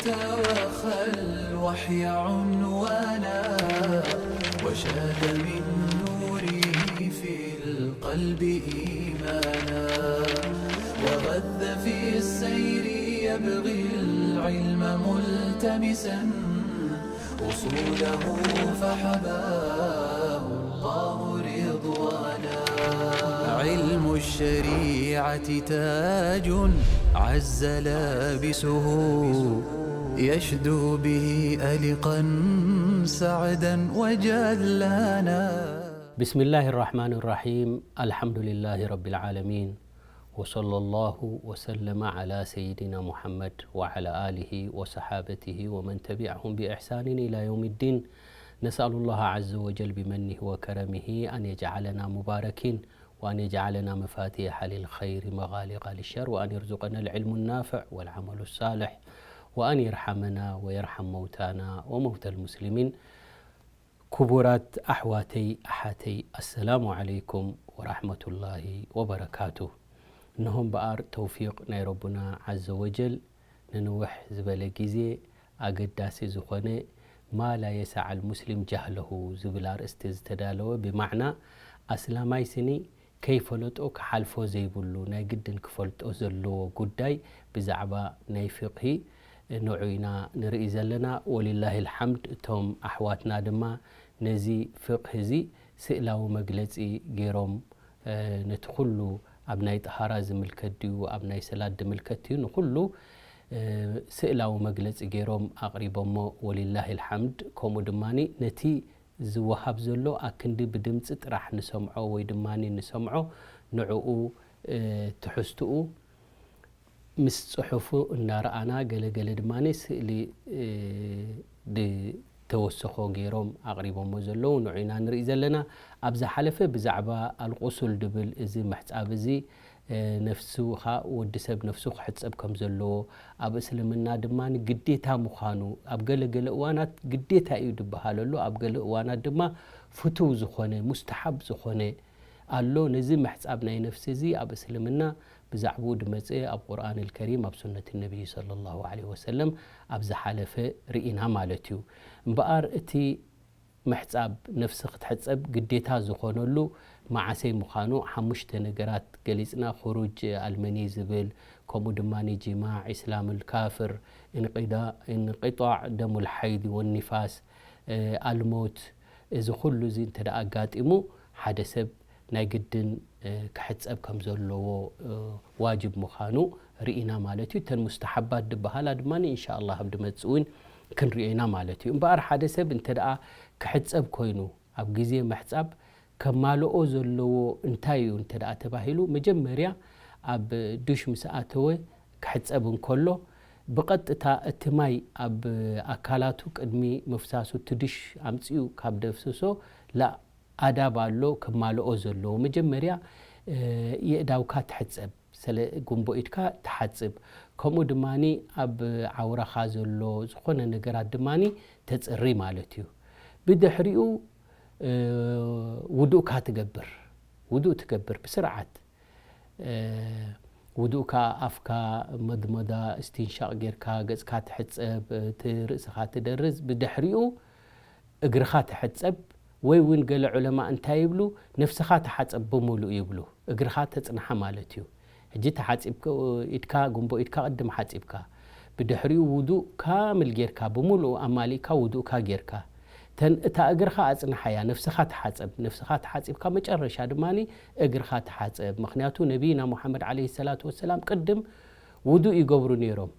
وخى الوحي عنوانا، وشاد من نوره في القلب إيمانا، وغذ في السير يبغي العلم ملتمسا، أصوله فحباه الله رضوانا. علم الشريعة تاج عز لابسه، يشدو به ألقا سعدا وجلانا. بسم الله الرحمن الرحيم. الحمد لله رب العالمين. وصلى الله وسلم على سيدنا محمد وعلى آله وصحابته ومن تبعهم بإحسان إلى يوم الدين. نسأل الله عز وجل بمنه وكرمه أن يجعلنا مباركين، وأن يجعلنا مفاتيح للخير مغالق للشر، وأن يرزقنا العلم النافع والعمل الصالح، وأن يرحمنا ويرحم موتانا وموتى المسلمين. ክቡራት ኣሕዋተይ ኣሓተይ፣ ኣሰላሙ ዓለይኩም ወራሕመቱላሂ ወበረካቱ። እነሆ እምበኣር ተውፊቕ ናይ ረቡና ዓዘ ወጀል፣ ንንውሕ ዝበለ ግዜ ኣገዳሲ ዝኾነ ማ ላ የሰዓል ሙስሊም ጃህለሁ ዝብል ኣርእስቲ ዝተዳለወ፣ ብማዕና ኣስላማይ ስኒ ከይፈለጦ ክሓልፎ ዘይብሉ ናይ ግድን ክፈልጦ ዘለዎ ጉዳይ ብዛዕባ ናይ ፍቕሂ ንዑ ኢና ንርኢ ዘለና። ወሊላሂ ልሓምድ፣ እቶም ኣሕዋትና ድማ ነዚ ፍቕሂ እዚ ስእላዊ መግለጺ ገይሮም፣ ነቲ ኩሉ ኣብ ናይ ጠሃራ ዝምልከት ድዩ፣ ኣብ ናይ ሰላት ዝምልከት ድዩ፣ ንኩሉ ስእላዊ መግለጺ ገይሮም ኣቕሪቦሞ፣ ወሊላሂ ልሓምድ። ከምኡ ድማ ነቲ ዝወሃብ ዘሎ ኣክንዲ ብድምጺ ጥራሕ ንሰምዖ ወይ ድማ ንሰምዖ፣ ንዕኡ ትሕዝትኡ ምስ ጽሑፉ እናረኣና፣ ገለ ገለ ድማ ስእሊ ዝተወሰኾ ገይሮም ኣቕሪቦሞ ዘለዉ ንዑ ኢና ንርኢ ዘለና። ኣብ ዝሓለፈ ብዛዕባ ኣልቁሱል ድብል፣ እዚ ምሕጻብ እዚ ነፍስኻ፣ ወዲ ሰብ ነፍሱ ክሕጸብ ከም ዘለዎ፣ ኣብ እስልምና ድማ ግዴታ ምዃኑ፣ ኣብ ገለ ገለ እዋናት ግዴታ እዩ ዝበሃለሉ፣ ኣብ ገለ እዋናት ድማ ፍቱው ዝኾነ፣ ሙስተሓብ ዝኾነ ኣሎ። ነዚ ምሕጻብ ናይ ነፍሲ እዚ ኣብ እስልምና ብዛዕባኡ ድመጸ ኣብ ቁርኣን ኣልከሪም፣ ኣብ ሱነት ነቢይ ሰለላሁ ዐለይሂ ወሰለም ኣብ ዝሓለፈ ርኢና ማለት እዩ። እምበኣር እቲ ምሕጻብ ነፍሲ ክትሕጸብ ግዴታ ዝኾነሉ መዓሰይ ምዃኑ ሓሙሽተ ነገራት ገሊጽና። ኹሩጅ ኣልመኒ ዝብል፣ ከምኡ ድማ ጂማዕ፣ ኢስላም ልካፍር፣ እንቂዳ-፣ እንቂጣዕ ደሙል ሓይድ ወኒፋስ፣ ኣልሞት፣ እዚ ኩሉ እዚ እንተ ደኣ ኣጋጢሙ፣ ሓደ ሰብ ናይ ግድን ክሕጸብ ከም ዘለዎ ዋጅብ ምዃኑ ርኢና ማለት እዩ። እተን ሙስተሓባት ዝበሃላ ድማ ኢንሻኣላህ ኣብ ድመጽእ እውን ክንሪኦ ኢና ማለት እዩ። እምበኣር ሓደ ሰብ እንተ ደኣ ክሕጸብ ኮይኑ፣ ኣብ ግዜ ምሕጻብ ከማልኦ ዘለዎ እንታይ እዩ እንተ ደኣ ተባሂሉ፣ መጀመርያ ኣብ ዱሽ ምስ ኣተወ ክሕጸብ እንከሎ፣ ብቐጥታ እቲ ማይ ኣብ ኣካላቱ ቅድሚ ምፍሳሱ፣ እቲ ዱሽ ኣምጺኡ ካብ ደፍስሶ፣ ላ ኣዳብ ኣሎ ክማልኦ ዘለዎ። መጀመርያ፣ እ፣ የእዳውካ ትሕጸብ፣ ስለ ጉንቦ ኢድካ ትሓጽብ፣ ከምኡ ድማ ኣብ ዓውራኻ ዘሎ ዝኾነ ነገራት ድማ ተጽሪ ማለት እዩ። ብድሕሪኡ፣ እ፣ ውዱእካ ትገብር፣ ውዱእ ትገብር ብስርዓት። እ፣ ውዱእካ ኣፍካ መድመዳ፣ እስትንሻቕ ጌርካ፣ ገጽካ ትሕጸብ፣ እቲ ርእስኻ ትደርዝ፣ ብድሕሪኡ እግርኻ ትሕጸብ፣ ወይ እውን ገለ ዑለማ እንታይ ይብሉ፣ ነፍስኻ ተሓጸብ ብምሉእ ይብሉ። እግርኻ ተጽንሓ ማለት እዩ። ሕጂ ተሓጺብካ፣ ኢድካ፣ ጉንቦ ኢድካ ቅድም ሓጺብካ፣ ብድሕሪኡ ውዱእ ካምል ጌርካ፣ ብምሉኡ ኣማሊእካ ውዱእካ ጌርካ፣ ተን-፣ እታ እግርኻ ኣጽንሓያ፣ ነፍስኻ ተሓጸብ። ነፍስኻ ተሓጺብካ መጨረሻ ድማ እግርኻ ተሓጸብ። ምኽንያቱ ነቢይና ሙሓመድ ዓለይሂ ሰላቱ ወሰላም ቅድም ውዱእ ይገብሩ ነይሮም።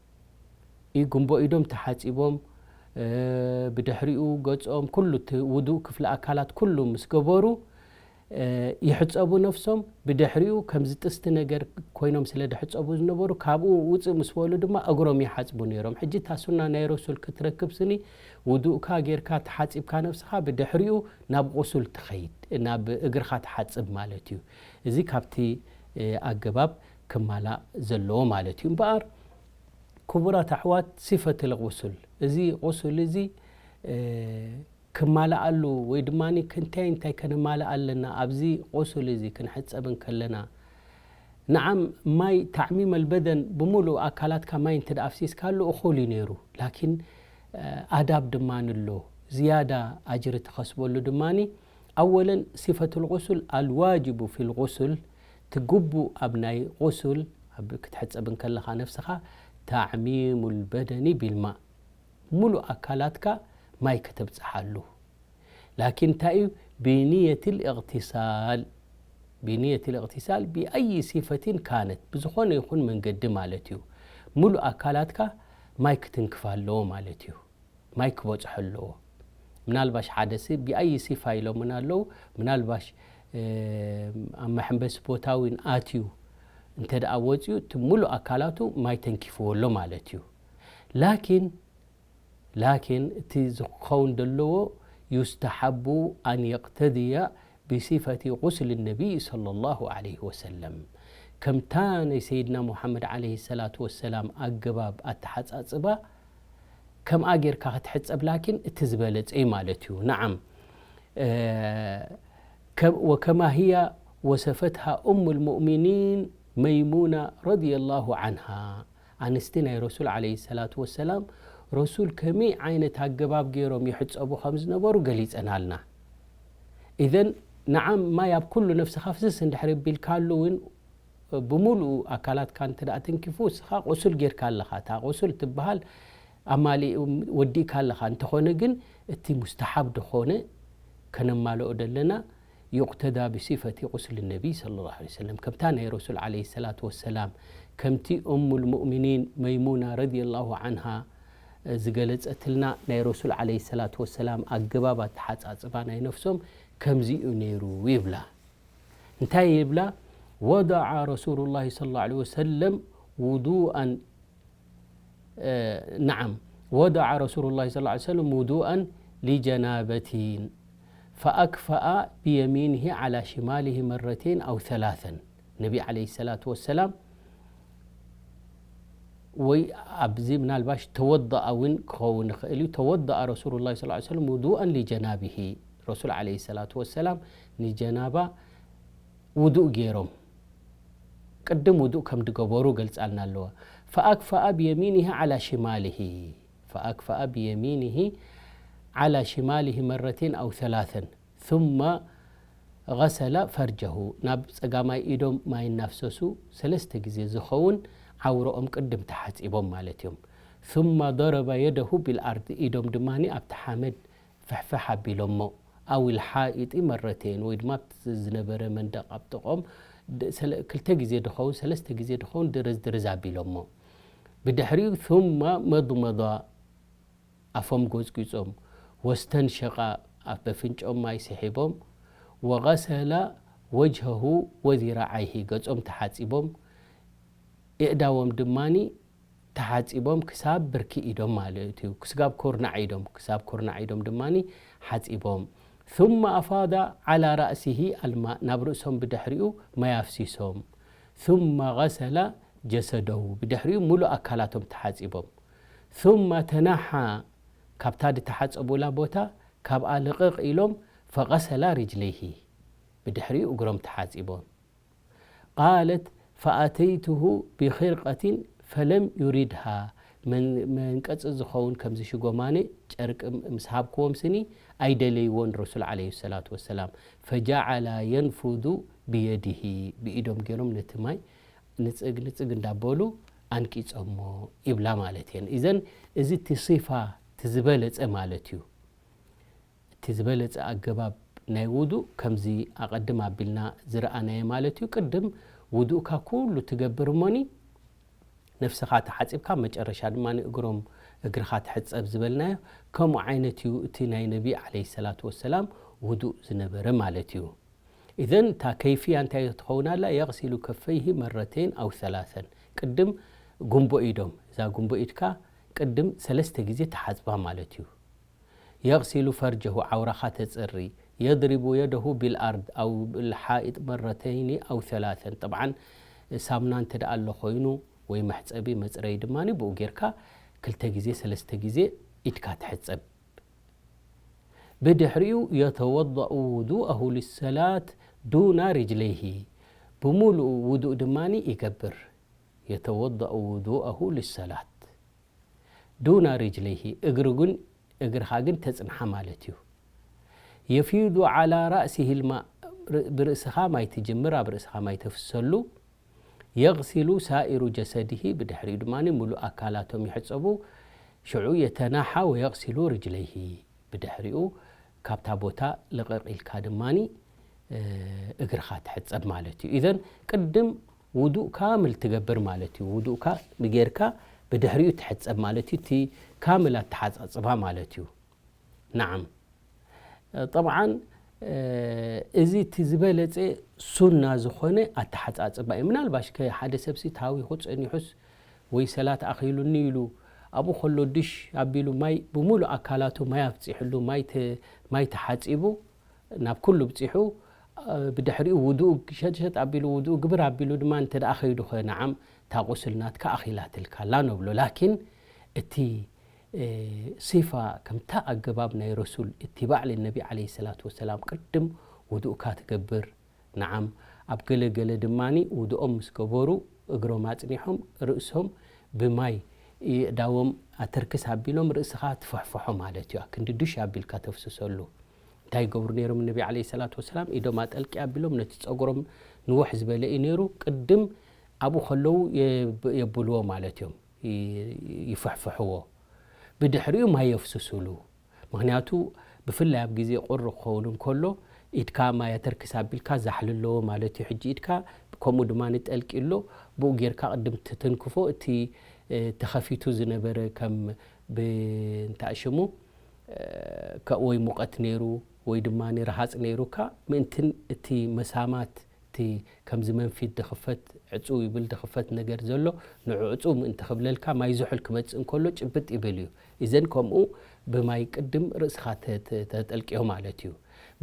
ኢ-፣ ጉንቦ ኢዶም ተሓጺቦም፣ እ፣ ብድሕሪኡ ገጾም፣ ኩሉ እቲ ውዱእ ክፍለ ኣካላት ኩሉ ምስ ገበሩ፣ እ፣ ይሕጸቡ ነፍሶም። ብድሕሪኡ ከምዚ ጥስቲ ነገር ኮይኖም ስለ ድሕጸቡ ዝነበሩ፣ ካብኡ ውጽእ ምስ በሉ ድማ እግሮም ይሓጽቡ ነይሮም። ሕጂ እታ ሱና ናይ ረሱል ክትረክብ ስኒ፣ ውዱእካ ጌርካ ተሓጺብካ ነፍስኻ፣ ብድሕሪኡ ናብ ቁሱል ትኸይድ፣ ናብ እግርኻ ትሓጽብ ማለት እዩ። እዚ ካብቲ፣ እ፣ ኣገባብ ክማላእ ዘለዎ ማለት እዩ። እምበኣር ክቡራት ኣሕዋት፣ ሲፈት ልቁሱል፣ እዚ ቁሱል እዚ፣ እ፣ ክማልኣሉ ወይ ድማ ክንታይ እንታይ ከነማልእ ኣለና ኣብዚ ቁሱል እዚ ክንሕጸብ እንከለና፣ ንዓም ማይ ታዕሚም ኣልበደን ብምሉእ ኣካላትካ ማይ እንተ ደኣ ኣፍሲስካሉ እኹል እዩ ነይሩ። ላኪን ኣዳብ ድማ ኣሎ። ዝያዳ ኣጅሪ ትኸስበሉ ድማ ኣወለን ሲፈት ልغስል ኣልዋጅቡ ፊ ልغስል ትግቡ ኣብ ናይ غስል ኣብ ክትሕጸብ እንከለኻ ነፍስኻ ታዕሚሙ ልበደኒ ቢልማእ ሙሉእ ኣካላትካ ማይ ከተብጽሓሉ ላኪን እንታይ እዩ ብንየት ልእቕትሳል ብንየት ልእቕትሳል ብኣይ ሲፈትን ካነት ብዝኾነ ይኹን መንገዲ ማለት እዩ ሙሉእ ኣካላትካ ማይ ክትንክፍ ኣለዎ ማለት እዩ ማይ ክበፅሖ ኣለዎ ምናልባሽ ሓደ ሲ ብኣይ ሲፋ ኢሎምን ኣለዉ ምናልባሽ ኣብ መሐንበሲ ቦታ እውን ኣትዩ እንተ ደኣ ወፅዩ እቲ ሙሉእ ኣካላቱ ማይ ተንኪፍዎ ኣሎ ማለት እዩ ላኪን ላኪን እቲ ዝኸውን ዘለዎ يستحب أن يقتدي بصفة غسل النبي صلى الله عليه وسلم ከምታ ናይ ሰይድና ሙሓመድ عليه الصلاة والسلام ኣገባብ ኣተሓፃፅባ ከምኣ ጌርካ ክትሕፀብ ላኪን እቲ ዝበለፀ እዩ ማለት እዩ نعم وكما هي وصفتها أم المؤمنين ميمونة رضي الله عنها ኣንስቲ ናይ ረሱል عليه الصلاة والسلام ረሱል ከመይ ዓይነት ኣገባብ ገይሮም ይሕፀቡ ከም ዝነበሩ ገሊፀናልና إذن نعم ማይ ኣብ ኩሉ ነፍስኻ ፍስስ እንድሕር ቢልካሉ እውን ብምሉኡ ኣካላትካ እንተ ደኣ ተንኪፉ እስኻ غسل ጌርካ ኣለኻ እታ غسل ትበሃል ኣማሊኡ ወዲእካ ኣለኻ እንተኾነ ግን እቲ مستحب ዝኾነ ከነማልኦ ደለና يقتدى بصفة غسل النبي صلى الله عليه وسلم ከምታ ናይ ረሱል عليه الصلاة والسلام ከምቲ أم المؤمنين ميمونة رضي الله عنها ዝገለጸትልና ናይ ረሱል عليه الصلاة والسلام ኣገባብ ኣተሓጻጽባ ናይ ነፍሶም ከምዚ እዩ ነይሩ ይብላ እንታይ ይብላ وضع رسول الله صلى الله عليه وسلم وضوءا نعم وضع رسول الله صلى الله عليه وسلم وضوءا لجنابة فأكفأ بيمينه على شماله مرتين أو ثلاثا ነቢ عليه الصلاة والسلام ወይ ኣብዚ ምናልባሽ ተወضأ እውን ክኸውን ይኽእል እዩ ተወضأ رسول الله صلى الله عليه وسلم وضوءا لجنابه ረሱል عليه الصلاة والسلام ንጀናባ ውዱእ ገይሮም ቅድም ውዱእ ከም ድገበሩ ገልጻልና ኣለዋ فأكفأ بيمينه على شماله فأكفأ بيمينه على شماله مرتين أو ثلاثا ثم غسل فرجه ናብ ጸጋማይ ኢዶም ማይ እናፍሰሱ ሰለስተ ግዜ ዝኸውን ዓውረኦም ቅድም ተሓጺቦም ማለት እዮም ثم ضرب يده بالأرض ኢዶም ድማ ኣብቲ ሓመድ ፍሕፍሕ ኣቢሎሞ ኣው ልሓኢጢ መረተይን ወይ ድማ ዝነበረ መንደቕ ኣብ ጥቖም ክልተ ግዜ ድኸውን ሰለስተ ግዜ ድኸውን ድርዝ ድርዝ ኣቢሎሞ ብድሕሪኡ ثم መضመض ኣፎም ጎጽጒጾም ወስተንሸቓ ኣብ በፍንጮም ማይ ስሒቦም ወغሰላ ወጅሀሁ ወዚራዓይሂ ገጾም ተሓጺቦም የእዳዎም ድማኒ ተሓጺቦም ክሳብ ብርኪ ኢዶም ማለት እዩ ክስጋብ ኮርናዕ ኢዶም ክሳብ ኮርናዕ ኢዶም ድማ ሓጺቦም ثم أفاض على رأسه الماء ናብ ርእሶም ብድሕሪኡ ማይ ኣፍሲሶም ثم غسل جسده ብድሕሪኡ ሙሉእ ኣካላቶም ተሓጺቦም ثم تنحى ካብታ ድተሓጸቡላ ቦታ ካብኣ ልቕቕ ኢሎም فغسل رجليه ብድሕሪኡ እግሮም ተሓጺቦም قالت فأتيته بخرقة فلم يردها መንቀጺ ዝኸውን ከምዚ ሽጎማነ ጨርቂ ምስ ሃብክዎም ስኒ ኣይደለይዎን ረሱል عليه الصلاة والسلام فجعلا ينفض بيده ብኢዶም ገይሮም ነቲ ማይ ንጽግ ንጽግ እንዳበሉ ኣንቂጾሞ ይብላ ማለት እየን እዘን እዚ እቲ صفة እቲ ዝበለጸ ማለት እዩ እቲ ዝበለጸ ኣገባብ ናይ ውዱእ ከምዚ ኣቐድም ኣቢልና ዝረኣናዮ ማለት እዩ። ቅድም ውዱእካ ኩሉ ትገብር እሞኒ ነፍስኻ ተሓጺብካ መጨረሻ ድማ እግሮም እግርኻ ትሕጸብ ዝበልናዮ ከምኡ ዓይነት እዩ እቲ ናይ ነቢ ዓለይሂ ሰላቱ ወሰላም ውዱእ ዝነበረ ማለት እዩ። ኢዘን እታ ከይፍያ እንታይ ትኸውን ኣላ? የቕሲሉ ከፈይሂ መረተይን ኣው ሰላሰን ቅድም ጉንቦ ኢዶም እዛ ጉንቦ ኢድካ ቅድም ሰለስተ ግዜ ተሓጽባ ማለት እዩ። የቕሲሉ ፈርጀሁ ዓውራኻ ተጽሪ፣ የድሪቡ የደሁ ቢልኣርድ ኣው ብልሓኢጥ መረተይኒ ኣው ሰላሰን። ጠብዓን ሳሙና እንተ ደኣ ኣሎ ኮይኑ ወይ መሕጸቢ መጽረዪ ድማ ብኡ ጌርካ ክልተ ግዜ ሰለስተ ግዜ ኢድካ ትሕጸብ። ብድሕሪኡ የተወضኡ ውዱአሁ ሊሰላት ዱና ሪጅለይሂ ብምሉኡ ውዱእ ድማ ይገብር። የተወضأ ውዱአሁ ልሰላት ዱና ርጅለይሂ፣ እግሪ ግን፣ እግርኻ ግን ተጽንሓ ማለት እዩ። የፊዱ ዓላ ራእሲሂ ልማእ፣ ብርእስኻ ማይ ትጅምር፣ ኣብ ርእስኻ ማይ ተፍሰሉ። የግሲሉ ሳኢሩ ጀሰድሂ፣ ብድሕሪኡ ድማ ምሉእ ኣካላቶም ይሕጸቡ። ሽዑ የተናሓ ወየግሲሉ ርጅለይሂ፣ ብድሕሪኡ ካብታ ቦታ ልቕቕ ኢልካ ድማ እግርኻ ትሕጸብ ማለት እዩ። ኢዘን ቅድም ውዱእ ካምል ትገብር ማለት እዩ። ውዱእካ ጌርካ ብድሕሪኡ ትሕጸብ ማለት እዩ። እቲ ካምል ኣተሓጻጽባ ማለት እዩ። ነዓም። ጠብዓን፣ እዚ እቲ ዝበለጸ ሱና ዝኾነ ኣተሓጻጽባ እዩ። ምናልባሽ ከ ሓደ ሰብሲ ታዊኹ ጸኒሑስ ወይ ሰላት ኣኺሉኒ ኢሉ ኣብኡ ከሎ ድሽ ኣቢሉ ማይ ብምሉእ ኣካላቱ ማይ ኣፍጺሕሉ፣ ማይ ተ-፣ ማይ ተሓጺቡ ናብ ኩሉ ብጺሑ፣ ብድሕሪኡ ውዱእ ሸጥሸጥ ኣቢሉ ውዱእ ግብር ኣቢሉ ድማ እንተ ደኣ ከይዱ ኸ ነዓም እታ ቁስል ናትካ ኣኺላትልካ ኣላ ንብሎ። ላኪን እቲ ሲፋ ከምታ ኣገባብ ናይ ረሱል እትባዕ ልነቢ ዓለይሂ ሰላቱ ወሰላም ቅድም ውዱእካ ትገብር። ነዓም ኣብ ገለ ገለ ድማ ውዱኦም ምስ ገበሩ እግሮም ኣጽኒሖም ርእሶም ብማይ የእዳዎም ኣተርክስ ኣቢሎም ርእስኻ ትፍሕፍሖ ማለት እዩ። ኣክንዲ ዱሽ ኣቢልካ ተፍስሰሉ። እንታይ ይገብሩ ነይሮም ነቢ ዓለይሂ ሰላቱ ወሰላም? ኢዶም ኣጠልቂ ኣቢሎም ነቲ ጸጉሮም ንውሕ ዝበለ እዩ ነይሩ። ቅድም ኣብኡ ከለዉ የብ-፣ የብልዎ ማለት እዮም። ይ-፣ ይፍሕፍሕዎ። ብድሕሪኡ ማይ የፍስሱሉ። ምኽንያቱ ብፍላይ ኣብ ግዜ ቁሪ ክኸውን እንከሎ ኢድካ ማይ ኣተርክስ ኣቢልካ ዛሕሊ ኣለዎ ማለት እዩ። ሕጂ ኢድካ ከምኡ ድማ ጠልቂ ኣሎ። ብኡ ጌርካ ቅድም ትትንክፎ እቲ፣ እ፣ ተኸፊቱ ዝነበረ ከም ብ-፣ እንታይ ሽሙ፣ እ፣ ከ-፣ ወይ ሙቐት ነይሩ ወይ ድማ ረሃጽ ነይሩካ ምእንትን እቲ መሳማት እቲ ከምዚ መንፊት ድኽፈት ዕጹው ይብል ድኽፈት ነገር ዘሎ ንዑ ዕጹው ምእንቲ ክብለልካ ማይ ዝሑል ክመጽእ እንከሎ ጭብጥ ይብል እዩ። ኢዘን ከምኡ ብማይ ቅድም ርእስኻ ተ-፣ ተ-፣ ተጠልቅዮ ማለት እዩ።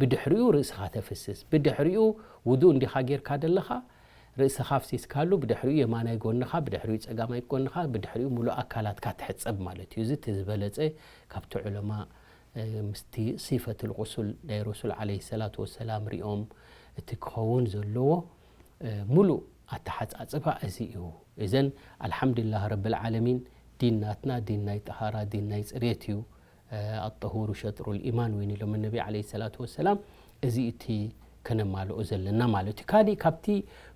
ብድሕሪኡ ርእስኻ ተፍስስ። ብድሕሪኡ ውዱእ እንዲኻ ጌርካ ደለኻ ርእስኻ ኣፍሲስካሉ፣ ብድሕሪኡ የማናይ ጎንኻ፣ ብድሕሪኡ ጸጋማይ ጎንኻ፣ ብድሕሪኡ ሙሉእ ኣካላትካ ትሕጸብ ማለት እዩ። እዚ እቲ ዝበለጸ ካብቲ ዑለማ፣ እ፣ ምስቲ ሲፈት ልቁሱል ናይ ረሱል ዓለይሂ ሰላቱ ወሰላም ሪኦም እቲ ክኸውን ዘለዎ፣ እ፣ ሙሉእ ኣተሓጻጽባ እዚ እዩ። እዘን ኣልሓምዱሊላህ ረብል ዓለሚን ዲን ናትና ዲን ናይ ጠሃራ ዲን ናይ ጽሬት እዩ። እ፣ ኣጠሁሩ ሸጥሩ ልኢማን ወይን ኢሎም ነቢ ዓለይሂ ሰላቱ ወሰላም። እዚ እቲ ከነማልኦ ዘለና ማለት እዩ። ካሊእ ካብቲ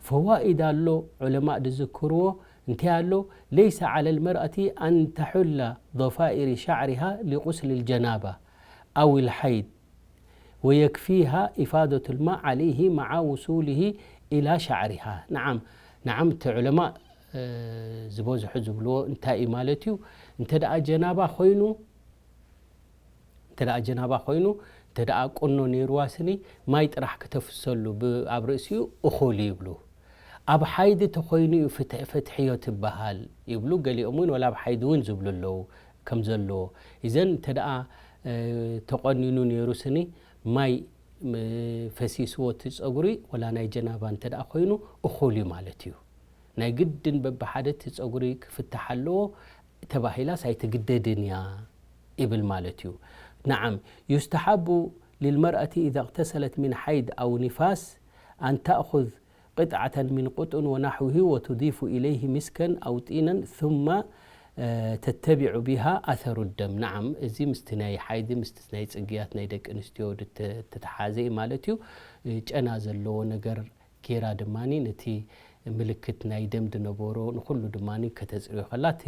ፈዋኢድ ኣሎ ዑለማእ ዝዝክርዎ እንታይ ኣሎ? ለይሰ ዓለ ልመርኣቲ ኣን ተሑለ ضፋኢሪ ሻዕሪሃ ሊቁስል ልጀናባ ኣው ልሓይድ ወየክፊሃ ኢፋደቱ ልማእ ዓለይሂ መዓ ውሱልሂ ኢላ ሻዕሪሃ። ነዓም፣ ነዓም፣ እቲ ዑለማእ፣ እ፣ ዝበዝሑ ዝብልዎ እንታይ እዩ ማለት እዩ? እንተ ደኣ ጀናባ ኮይኑ፣ እንተ ደኣ ጀናባ ኮይኑ፣ እንተ ደኣ ቁኖ ነይርዋ ስኒ፣ ማይ ጥራሕ ክተፍሰሉ ብ-፣ ኣብ ርእሲኡ እኹል ይብሉ። ኣብ ሓይዲ ተኾይኑ እዩ ፍትሕ-፣ ፈትሕዮ ትበሃል ይብሉ። ገሊኦም እውን ወላ ኣብ ሓይዲ እውን ዝብሉ ኣለዉ ከም ዘለዎ። እዘን እንተ ደኣ፣ እ፣ ተቆኒኑ ነይሩ ስኒ፣ ማይ፣ ም-፣ ፈሲስዎ እቲ ጸጉሪ፣ ወላ ናይ ጀናባ እንተ ደኣ ኮይኑ፣ እኹል እዩ ማለት እዩ። ናይ ግድን በብሓደ እቲ ጸጉሪ ክፍታሕ ኣለዎ ተባሂላስ ኣይትግደድን እያ ይብል ማለት እዩ። ነዓም፣ ዩስተሓቡ ሊልመርኣቲ ኢዛ እቅተሰለት ሚን ሓይድ ኣው ኒፋስ ኣን ተእኹዝ ቅጥዓተን ሚን ቁጡን ወናሕዊሂ ወቱዲፉ ኢለይሂ ሚስከን ኣው ጢነን ثመ፣ እ፣ ተተቢዑ ቢሃ ኣሰሩ ደም። ነዓም፣ እዚ ምስቲ ናይ ሓይዲ፣ ምስቲ ናይ ጽግያት ናይ ደቂ ኣንስትዮ ድተ-፣ ተተሓዘ እዩ ማለት እዩ። እ፣ ጨና ዘለዎ ነገር ጌራ ድማ ነቲ ምልክት ናይ ደም ዝነበሮ ንኹሉ ድማ ከተጽርዮ ከላ እቲ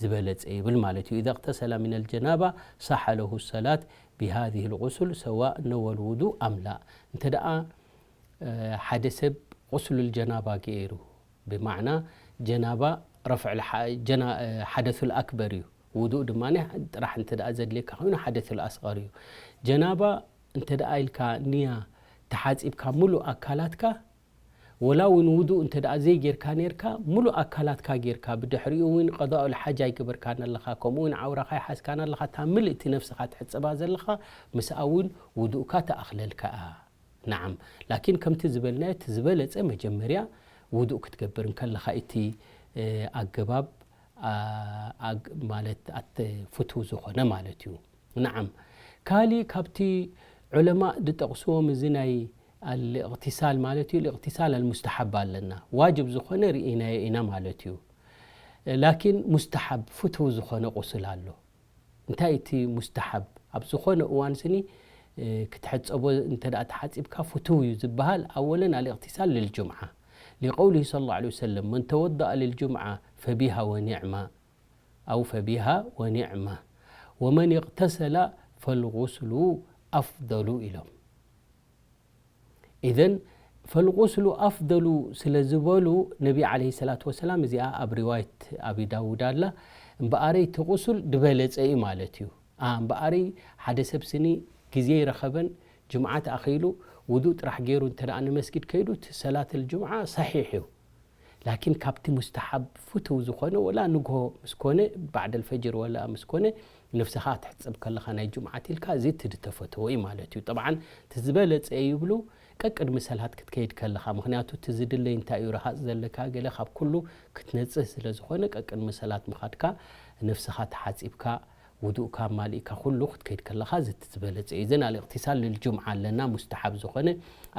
ዝበለጸ ይብል ማለት እዩ። ኢዛ እቅተሰላ ሚነል ጀናባ ሰሐ ለሁ ሰላት ቢሃዚህ ልቁሱል ሰዋእ ነወል ውዱእ ኣም ላ። እንተ ደኣ፣ እ፣ ሓደ ሰብ ቁስሉል ጀናባ ገይሩ፣ ብማዕና ጀናባ ረፍዕ ልሓ-፣ ጀና-፣ እ፣ ሓደሱል ኣክበር እዩ። ውዱእ ድማ ጥራሕ እንተ ደኣ ዘድልየካ ኮይኑ ሓደሱል ኣስቐር እዩ። ጀናባ እንተ ደኣ ኢልካ ንያ ተሓጺብካ ሙሉእ ኣካላትካ፣ ወላ እውን ውዱእ እንተ ደኣ ዘይጌርካ ኔርካ፣ ሙሉእ ኣካላትካ ጌርካ፣ ብድሕሪኡ እውን ቀዳኡል ሓጅ ኣይገበርካን ኣለኻ፣ ከምኡ እውን ዓውራኻ ኣይሓዝካን ኣለኻ፣ እታ ምልእቲ ነፍስኻ ትሕጸባ ዘለኻ፣ ምስኣ እውን ውዱእካ ትኣኽለልካ እያ። ነዓም፣ ላኪን ከምቲ ዝበልናዮ፣ እቲ ዝበለጸ መጀመርያ ውዱእ ክትገብር እንከለኻ እቲ፣ እ፣ ኣገባብ፣ ኣ-፣ ኣግ-፣ ማለት ኣት-፣ ፍቱው ዝኾነ ማለት እዩ። ነዓም፣ ካሊእ ካብቲ ዑለማእ ዝጠቕስዎም እዚ ናይ ኣልእቕትሳል ማለት እዩ። ልእቕትሳል ኣልሙስተሓብ ኣለና። ዋጅብ ዝኾነ ርኢናዮ ኢና ማለት እዩ። ላኪን ሙስተሓብ ፍትው ዝኾነ ቁስል ኣሎ። እንታይ እቲ ሙስተሓብ? ኣብ ዝኾነ እዋን ስኒ ክትሕጸቦ እንተ ደኣ ተሓጺብካ ፍትው እዩ ዝበሃል። ኣወለን ኣልእቕትሳል ልልጁምዓ ሊቀውሊሂ ሰለላሁ ዐለይሂ ወሰለም መን ተወደኣ ልልጁምዓ ፈቢሃ ወኒዕማ ኣው ፈቢሃ ወኒዕማ ወመን እቕተሰላ ፈልጉስሉ ኣፍደሉ ኢሎም። ኢዘን ፈልጉስሉ ኣፍደሉ ስለ ዝበሉ ነቢ ዓለይሂ ሰላቱ ወሰላም እዚኣ ኣብ ሪዋየት ኣቢ ዳውድ ኣላ። እምበኣረይ እቲ ቁሱል ድበለጸ እዩ ማለት እዩ። እምበኣረይ ሓደ ሰብ ስኒ ግዜ ይረኸበን ጅምዓ ተኣኺሉ ውዱእ ጥራሕ ገይሩ እንተ ደኣ ንመስጊድ ከይዱ እቲ ሰላት ልጅምዓ ሰሒሕ እዩ። ላኪን ካብቲ ሙስተሓብ ፍትው ዝኾነ ወላ ንግሆ ምስ ኮነ ባዕደል ፈጅር ወላ ምስ ኮነ ነፍስኻ ትሕጸብ ከለኻ ናይ ጅምዓት ኢልካ እዚ እቲ ዝተፈተወ እዩ ማለት እዩ። ጠብዓን እቲ ዝበለጸ ይብሉ ቀቅድሚ ሰላት ክትከይድ ከለኻ፣ ምኽንያቱ እቲ ዝድለይ እንታይ እዩ ረሃጽ ዘለካ ገለ ካብ ኩሉ ክትነጽህ ስለ ዝኾነ ቀቅድሚ ሰላት ምኻድካ ነፍስኻ ተሓጺብካ ውዱእካ ማሊእካ ኩሉ ክትከይድ ከለኻ እዚ እቲ ዝበለጸ እዩ። እዘን ኣልእቕትሳል ልልጁምዓ ኣለና ሙስተሓብ ዝኾነ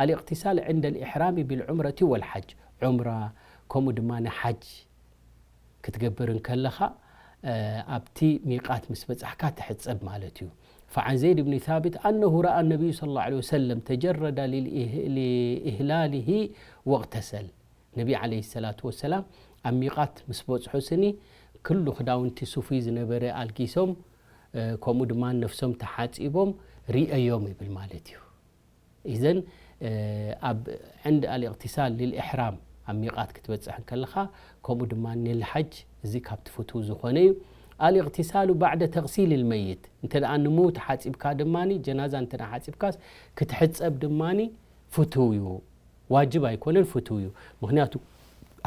ኣልእቕትሳል ዕንደ ልኢሕራሚ ቢልዑምረቲ ወልሓጅ ዑምራ ከምኡ ድማ ንሓጅ ክትገብር እንከለኻ ኣብቲ ሚቃት ምስ በጻሕካ ትሕጸብ ማለት እዩ። فعن زيد بن ثابت أنه رأى النبي صلى الله عليه وسلم تجرد لإهلاله واغتسل ነቢ ዓለይሂ ሰላቱ ወሰላም ኣብ ሚቃት ምስ በጽሑ ስኒ ክሉ ክዳውንቲ ሱፊ ዝነበረ ኣልጊሶም ከምኡ ድማ ነፍሶም ተሓጺቦም ርእዮም ይብል ማለት እዩ። ኢዘን ኣብ ዕንድ ኣልእቕትሳል ልልእሕራም ኣብ ሚቃት ክትበጽሕ እንከለኻ ከምኡ ድማ ንልሓጅ እዚ ካብቲ ፍትው ዝኾነ እዩ። ኣልእቕትሳሉ ባዕደ ተቕሲል ልመይት እንተ ደኣ ንምውት ሓጺብካ ድማ ጀናዛ እንተ ደኣ ሓጺብካስ ክትሕጸብ ድማ ፍትው እዩ። ዋጅብ ኣይኮነን ፍትው እዩ። ምኽንያቱ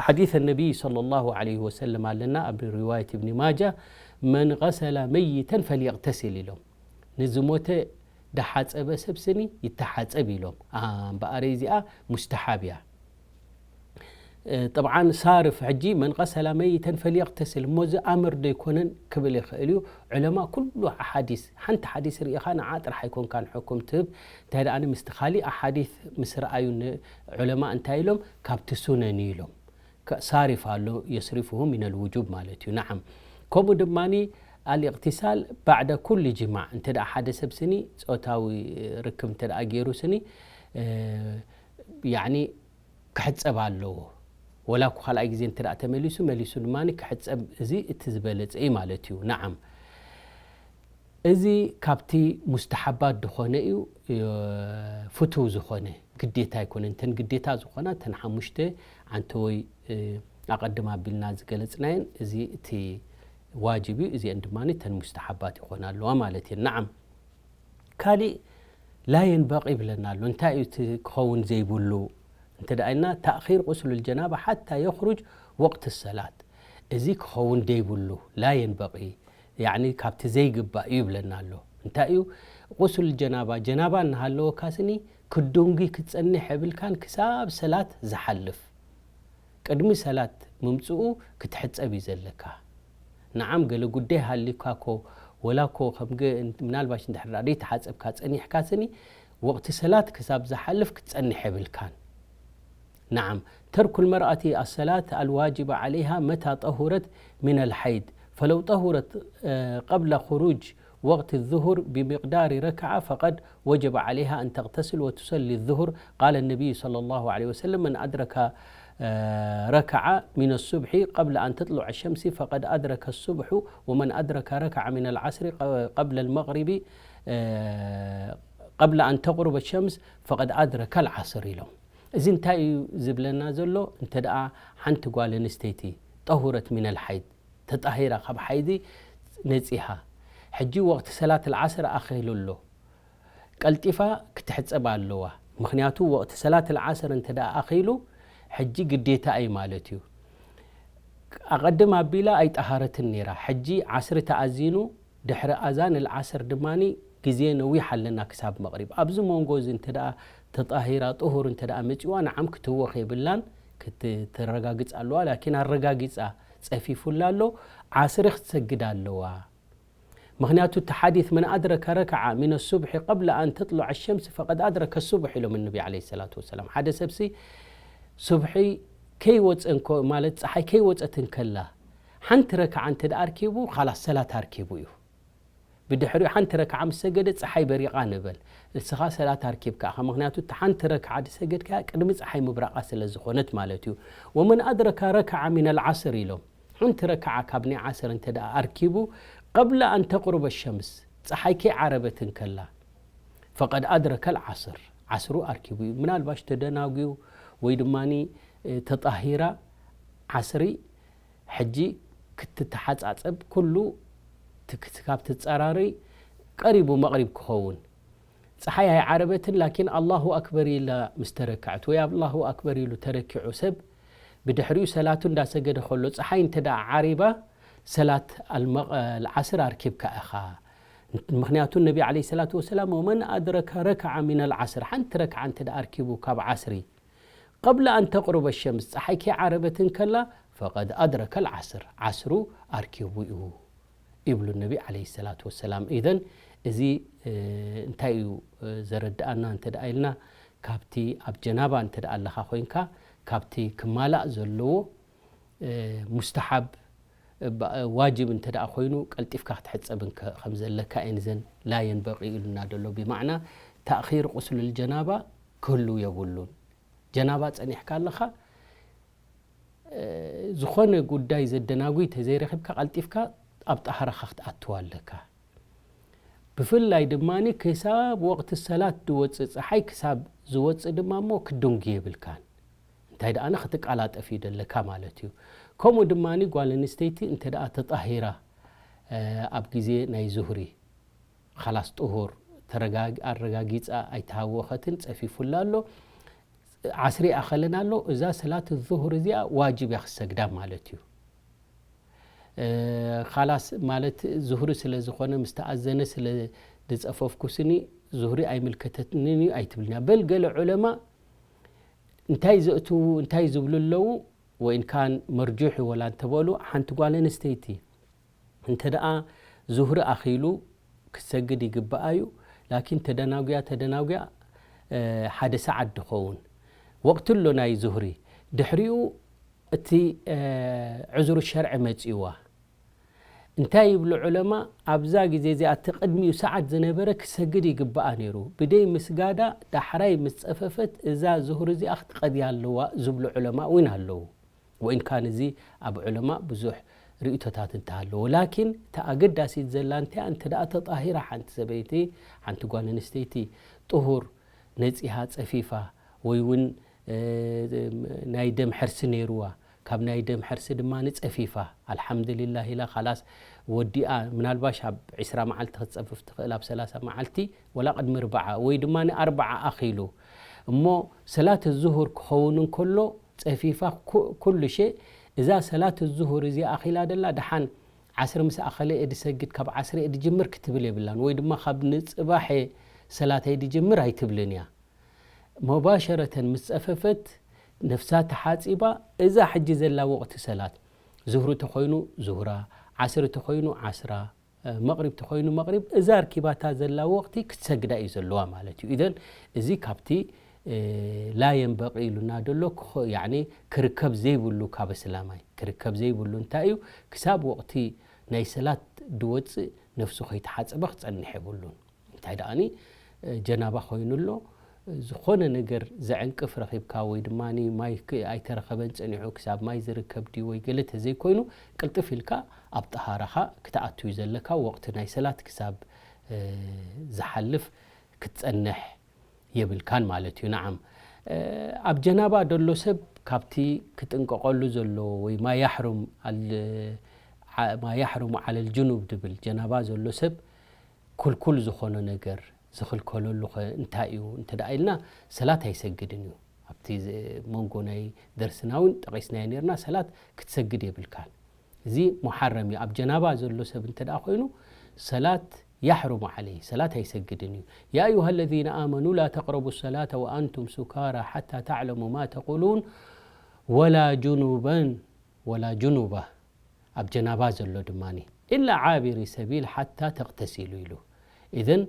ሓዲث ነቢይ صلى الله عليه وسلم ኣለና ኣብ ሪዋየት እብኒ ማጃ መን غسل ميتا فليغتسل ኢሎም። ንዝሞተ ዳሓጸበ ሰብ ስኒ ይተሓጸብ ኢሎም። እምበኣረ እዚኣ ሙስተሓብ እያ። ጠብዓን ሳርፍ ሕጂ መን غسل ميتا فليغتسل እሞ እዚ ኣምር ዶ ኣይኮነን ክብል ይኽእል እዩ። ዑለማ ኩሉ ኣሓዲስ ሓንቲ ሓዲስ ርኢኻ ንዓ ጥራሕ ኣይኮንካን ሕኩም ትህብ እንታይ ደኣ ምስቲ ካሊእ ኣሓዲስ ምስ ረኣዩ ዑለማ እንታይ ኢሎም ካብቲ ሱነን እዩ ኢሎም። ሳሪፍ ኣሎ የስሪፍሁ ሚነል ውጁብ ማለት እዩ። ነዓም ከምኡ ድማ ኣልእቕትሳል ባዕደ ኩል ጅማዕ እንተ ደኣ ሓደ ሰብ ስኒ ጾታዊ ርክብ እንተ ደኣ ገይሩ ስኒ ያኒ ክሕጸብ ኣለዎ። ወላ እኮ ካልኣይ ግዜ እንተ ደኣ ተመሊሱ መሊሱ ድማ ክሕጸብ እዚ እቲ ዝበለጸ እዩ ማለት እዩ። ነዓም እዚ ካብቲ ሙስተሓባት ዝኾነ እዩ። ፍትው ዝኾነ ግዴታ ኣይኮነ እተን ግዴታ ዝኾና እተን ሓሙሽተ ዓንተ ወይ ኣቐድም ኣቢልና ዝገለጽናየን እዚ እቲ ዋጅብ እዩ። እዚአን ድማ እተን ሙስተሓባት ይኾና ኣለዋ ማለት እየን። ነዓም ካሊእ ላ የንበቂ ይብለና ኣሎ። እንታይ እዩ እቲ ክኸውን ዘይብሉ እንተ ደኣ ኢልና ተእኺር ቁስሉ ልጀናባ ሓታ የኽሩጅ ወቅት ሰላት እዚ ክኸውን ደይብሉ ላ የንበቂ ያኒ ካብቲ ዘይግባእ እዩ ይብለና ኣሎ። እንታይ እዩ ቁስል ጀናባ ጀናባ እናሃለወካ ስኒ ክዱንጊ ክትጸንሕ የብልካን ክሳብ ሰላት ዝሓልፍ ቅድሚ ሰላት ምምጽኡ ክትሕጸብ እዩ ዘለካ። ንዓም ገለ ጉዳይ ሃሊካ ኮ ወላ ኮ ከም ምናልባሽ እንድሕር ደኣ ዘይተሓጸብካ ጸኒሕካ ስኒ ወቅቲ ሰላት ክሳብ ዝሓልፍ ክትጸንሕ የብልካን። نعم، ترك المرأة الصلاة الواجب عليها متى طهرت من الحيض، فلو طهرت، آه، قبل خروج وقت الظهر بمقدار ركعة فقد وجب عليها أن تغتسل وتصلي الظهر. قال النبي صلى الله عليه وسلم: "من أدرك، آه، ركعة من الصبح قبل أن تطلع الشمس فقد أدرك الصبح، ومن أدرك ركعة من العصر ق-، قبل المغرب، آه، قبل أن تغرب الشمس فقد أدرك العصر" ኢሎም። እዚ እንታይ እዩ ዝብለና ዘሎ? እንተ ደኣ ሓንቲ ጓል ኣንስተይቲ ጠሁረት ሚነል ሓይድ፣ ተጣሂራ ካብ ሓይዲ ነጺሃ፣ ሕጂ ወቕቲ ሰላት ኣልዓስር ኣኺሉ ኣሎ፣ ቀልጢፋ ክትሕጸብ ኣለዋ። ምኽንያቱ ወቕቲ ሰላት ኣልዓስር እንተ ደኣ ኣኺሉ፣ ሕጂ ግዴታ እዩ ማለት እዩ። ኣቐድም ኣቢላ ኣይጠሃረትን ነይራ። ሕጂ ዓስሪ ተኣዚኑ፣ ድሕሪ ኣዛን ኣልዓስር ድማ ግዜ ነዊሕ ኣለና ክሳብ መቕሪብ። ኣብዚ መንጎ እዚ እንተ ደኣ ተጣሂራ፣ ጥሁር እንተ ደኣ መጺዋ፣ ንዓም ክትወኽ የብላን፣ ክት-፣ ተረጋግጽ ኣለዋ። ላኪን ኣረጋጊጻ ጸፊፉላ ኣሎ፣ ዓስሪ ክትሰግድ ኣለዋ። ምኽንያቱ እቲ ሓዲስ መን ኣድረከ ረክዓ ሚን ሱብሒ ቀብለ ኣን ተጥሉዐ ሸምስ ፈቀድ ኣድረከ ሱብሒ ኢሎም ነቢ ዓለይሂ ሰላቱ ወሰላም። ሓደ ሰብሲ ሱብሒ ከይወፀ እንኮ ማለት ፀሓይ ከይወፀት እንከላ ሓንቲ ረክዓ እንተ ደኣ ኣርኪቡ ካላስ ሰላት ኣርኪቡ እዩ። ብድሕሪኡ ሓንቲ ረክዓ ምስ ሰገደ ፀሓይ በሪቓ ንበል፣ ንስኻ ሰላት ኣርኪብካ ኢኻ። ምኽንያቱ እቲ ሓንቲ ረክዓ ዝሰገድካያ ቅድሚ ፀሓይ ምብራቓ ስለ ዝኾነት ማለት እዩ። ወመን ኣድረካ ረክዓ ሚን ኣልዓስር ኢሎም ሓንቲ ረክዓ ካብ ናይ ዓስር እንተ ደኣ ኣርኪቡ ቀብለ ኣን ተቕሩበ ሸምስ ፀሓይ ከይዓረበት እንከላ ፈቀድ ኣድረከ ኣልዓስር ዓስሩ ኣርኪቡ እዩ። ምናልባሽ ተደናጉዩ ወይ ድማ ተጣሂራ ዓስሪ ሕጂ ክትተሓጻጸብ ኩሉ ትክ- ካብ ትጸራረይ ቀሪቡ መቕሪብ ክኸውን። ፀሓይ ኣይዓረበትን ላኪን ኣላሁ ኣክበር ኢላ ምስ ተረክዐት ወይ ኣላሁ ኣክበር ኢሉ ተረኪዑ ሰብ ብድሕሪኡ ሰላቱ እንዳሰገደ ከሎ ፀሓይ እንተ ደኣ ዓሪባ ሰላት ኣልመ- ኣልዓስር ኣርኪብካ ኢኻ። ምኽንያቱ ነቢ ዓለይሂ ሰላቱ ወሰላም ወመን ኣድረከ ረክዓ ሚን ኣልዓስር ሓንቲ ረክዓ እንተ ደኣ ኣርኪቡ ካብ ዓስሪ ቀብለ ኣን ተቕሩበ ሸምስ ፀሓይ ከይዓረበት እንከላ ፈቀድ ኣድረከ ኣልዓስር ዓስሩ ኣርኪቡ እዩ ይብሉ ነቢ ዓለይሂ ሰላቱ ወሰላም። ኢዘን እዚ እንታይ እዩ ዘረድኣና እንተ ደኣ ኢልና ካብቲ ኣብ ጀናባ እንተ ደኣ ኣለኻ ኮይንካ ካብቲ ክማላእ ዘለዎ ሙስተሓብ ዋጅብ እንተ ደኣ ኮይኑ ቀልጢፍካ ክትሕጸብ እንከ ከም ዘለካ እየን እዘን ላ የንበቂ ኢሉና ዘሎ። ብማዕና ተእኺር ቁስሉል ጀናባ ክህሉ የብሉን። ጀናባ ጸኒሕካ ኣለኻ ዝኾነ ጉዳይ ዘደናጉይ ተዘይረኺብካ ቀልጢፍካ ኣብ ጣሃራኻ ክትኣትዋ ኣለካ። ብፍላይ ድማ ክሳብ ወቕቲ ሰላት ዝወፅእ ፀሓይ ክሳብ ዝወፅእ ድማ እሞ ክድንጉ የብልካን። እንታይ ደኣ ክትቃላጠፍ እዩ ደለካ ማለት እዩ። ከምኡ ድማ ጓል ኣንስተይቲ እንተ ደኣ ተጣሂራ ኣብ ግዜ ናይ ዙህሪ ኻላስ ጥሁር ተረጋጊ- ኣረጋጊፃ ኣይተሃወኸትን ፀፊፉላ ኣሎ ዓስሪ ኣኸለን ኣሎ እዛ ሰላት ዙሁር እዚኣ ዋጅብ እያ ክሰግዳ ማለት እዩ። ኻላስ ማለት ዙህሪ ስለ ዝኾነ ምስ ተኣዘነ ስለ ዝፀፈፍኩስኒ ዙህሪ ኣይምልከተትንን እዩ ኣይትብልን እያ። በል ገለ ዑለማ እንታይ ዘእትዉ እንታይ ዝብሉ ኣለዉ ወይን ካን መርጁሕ ወላ እንተበሉ ሓንቲ ጓል ኣንስተይቲ እንተ ደኣ ዙህሪ ኣኺሉ ክትሰግድ ይግብኣ እዩ። ላኪን ተደናጉያ ተደናጉያ ሓደ ሰዓት ድኸውን ወቕቲ ኣሎ ናይ ዙህሪ። ድሕሪኡ እቲ ዕዙር ሸርዒ መጺእዋ። እንታይ ይብሉ ዑለማ ኣብዛ ግዜ እዚኣ እቲ ቅድሚኡ ሰዓት ዝነበረ ክሰግድ ይግብኣ ነይሩ። ብደይ ምስጋዳ ዳሕራይ ምስ ጸፈፈት እዛ ዙህሪ እዚኣ ክትቀድያ ኣለዋ ዝብሉ ዑለማ እውን ኣለዉ። ወኢን ካን እዚ ኣብ ዑለማ ብዙሕ ርእቶታት እንተሃለዎ ላኪን እታ ኣገዳሲት ዘላ እንተያ እንተ ደኣ ተጣሂራ ሓንቲ ሰበይቲ ሓንቲ ጓል ኣንስተይቲ ጥሁር ነጺሃ ጸፊፋ ወይ እውን ናይ ደም ሕርሲ ነይርዋ ካብ ናይ ደም ሕርሲ ድማ ንጸፊፋ ኣልሓምድልላህ ኢላ ካላስ ወዲኣ ምናልባሽ ኣብ ዒስራ መዓልቲ ክትጸፍፍ ትኽእል ኣብ ሰላሳ መዓልቲ ወላ ቅድሚ ርብዓ ወይ ድማ ንኣርብዓ ኣኺሉ እሞ ሰላት ዙሁር ክኸውን እንከሎ ጸፊፋ ኩሉ ሸ እዛ ሰላት ዙሁር እዚኣ ኣኺላ ደላ ደሓን ዓስሪ ምስ ኣኸለ እየ ድሰግድ ካብ ዓስሪ እየ ድጅምር ክትብል የብላን ወይ ድማ ካብ ንጽባሕ እየ ሰላተይ ድጅምር ኣይትብልን እያ። መባሸረተን ምስ ጸፈፈት ነፍሳ ተሓጺባ እዛ ሕጂ ዘላ ወቕቲ ሰላት ዙህሪ ተኾይኑ ዙህራ ዓስሪ ተኾይኑ ዓስራ መቕሪብ ተኾይኑ መቕሪብ እዛ ኣርኪባታ ዘላ ወቕቲ ክትሰግዳ እዩ ዘለዋ ማለት እዩ። ኢዘን እዚ ካብቲ ላ የንበቂ ኢሉና ደሎ ክርከብ ዘይብሉ ካብ እስላማይ ክርከብ ዘይብሉ እንታይ እዩ ክሳብ ወቕቲ ናይ ሰላት ድወፅእ ነፍሱ ከይተሓፀበ ክፀንሕ የብሉን። እንታይ ደኣኒ ጀናባ ኮይኑ ኣሎ ዝኾነ ነገር ዘዕንቅፍ ረኺብካ ወይ ድማ ማይ ኣይተረኸበን ፀኒዑ ክሳብ ማይ ዝርከብ ድዩ ወይ ገለ ተዘይኮይኑ ቅልጥፍ ኢልካ ኣብ ጠሃራኻ ክትኣቱ እዩ ዘለካ። ወቕቲ ናይ ሰላት ክሳብ ዝሓልፍ ክትፀንሕ የብልካን ማለት እዩ። ነዓም ኣብ ጀናባ ደሎ ሰብ ካብቲ ክጥንቀቐሉ ዘለዎ ወይ ማ ያሕሩም ማ ያሕሩሙ ዓለል ጅኑብ ድብል ጀናባ ዘሎ ሰብ ኩልኩል ዝኾኖ ነገር ዝኽልከለሉ ኸ እንታይ እዩ እንተ ደኣ ኢልና ሰላት ኣይሰግድን እዩ። ኣብቲ መንጎ ናይ ደርስና እውን ጠቒስናዮ ነርና ሰላት ክትሰግድ የብልካን። እዚ ሙሓረም እዩ። ኣብ ጀናባ ዘሎ ሰብ እንተ ደኣ ኮይኑ ሰላት ያሕሩሙ ዓለይ ሰላት ኣይሰግድን እዩ። يا أيها الذين آمنوا لا تقربوا الصلاة وأنتم سكارى حتى تعلموا ما تقولون ولا جنبا ولا جنبا ኣብ ጀናባ ዘሎ ድማ إلا عابري سبيل حتى تغتسلوا ኢሉ። إذن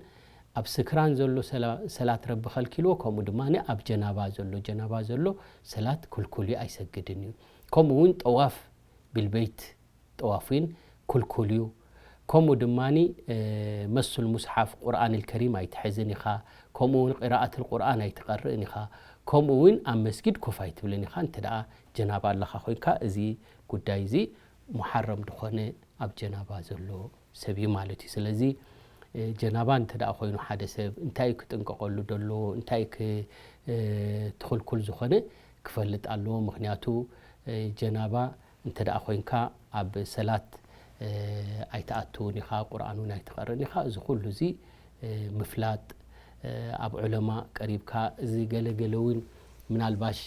ኣብ ስክራን ዘሎ ሰላ-፣ ሰላት ረቢ ከልኪልዎ፣ ከምኡ ድማ ኣብ ጀናባ ዘሎ፣ ጀናባ ዘሎ ሰላት ክልኩል እዩ፣ ኣይሰግድን እዩ። ከምኡ እውን ጠዋፍ ቢልበይት ጠዋፍ እውን ክልኩል እዩ። ከምኡ ድማ፣ እ፣ መሱል ሙስሓፍ ቁርኣን ከሪም ኣይትሕዝን ኢኻ፣ ከምኡ እውን ቂራኣት ቁርኣን ኣይትቐርእን ኢኻ፣ ከምኡ እውን ኣብ መስጊድ ኮፍ ኣይትብልን ኢኻ። እንተ ደኣ ጀናባ ኣለኻ ኮይንካ፣ እዚ ጉዳይ እዚ ሙሓረም ዝኾነ ኣብ ጀናባ ዘሎ ሰብ እዩ ማለት እዩ። ስለዚ፣ እ፣ ጀናባ እንተ ደኣ ኮይኑ ሓደ ሰብ እንታይ እዩ ክጥንቀቐሉ ደሎ፣ እንታይ ክ-፣ እ፣ ትኽልኩል ዝኾነ ክፈልጥ ኣለዎ። ምኽንያቱ፣ እ፣ ጀናባ እንተ ደኣ ኮይንካ ኣብ ሰላት፣ እ፣ ኣይትኣትውን ኢኻ፣ ቁርኣን እውን ኣይትቐርን ኢኻ። እዚ ኩሉ እዚ፣ እ፣ ምፍላጥ፣ እ፣ ኣብ ዑለማ ቀሪብካ፣ እዚ ገለ ገለ እውን ምናልባሽ፣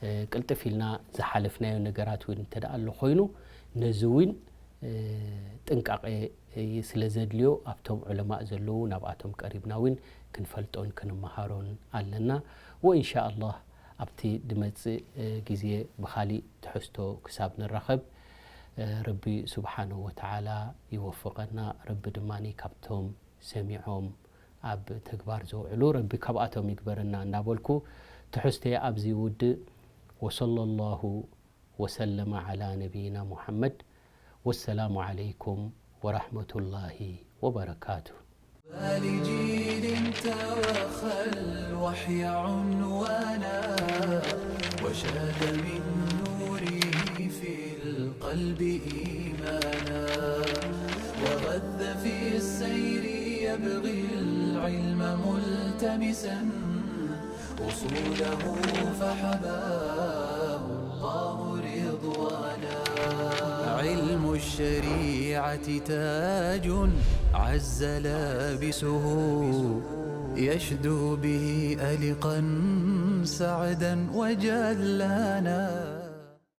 እ፣ ቅልጥፍ ኢልና ዝሓለፍናዮ ነገራት እውን እንተ ደኣ ኣሎ ኮይኑ፣ ነዚ እውን፣ እ፣ ጥንቃቄ፣ እ፣ ስለ ዘድልዮ ኣብቶም ዑለማእ ዘለዉ ናብኣቶም ቀሪብና እውን ክንፈልጦን ክንመሃሮን ኣለና። ወኢንሻ ኣላህ ኣብቲ ድመጽእ፣ እ፣ ግዜ ብኻሊእ ትሕዝቶ ክሳብ ንራኸብ፣ እ፣ ረቢ ስብሓነሁ ወተዓላ ይወፍቐና። ረቢ ድማ ካብቶም ሰሚዖም ኣብ ተግባር ዘውዕሉ ረቢ ካብኣቶም ይግበረና እናበልኩ ትሕዝተይ ኣብዚ ውድእ። ወሰለላሁ ወሰለመ ዓላ ነቢይና ሙሐመድ። ወሰላሙ ዓለይኩም ወረሕመቱላሂ ወበረካቱ። لجيل توخى الوحي عنوانا، وشاد من نوره في القلب إيمانا، وغذ في السير يبغي العلم ملتمسا، أصوله فحباه الله رضوانا. علم الشريعة تاج عز لابسه، يشدو به ألقا سعدا وجلانا.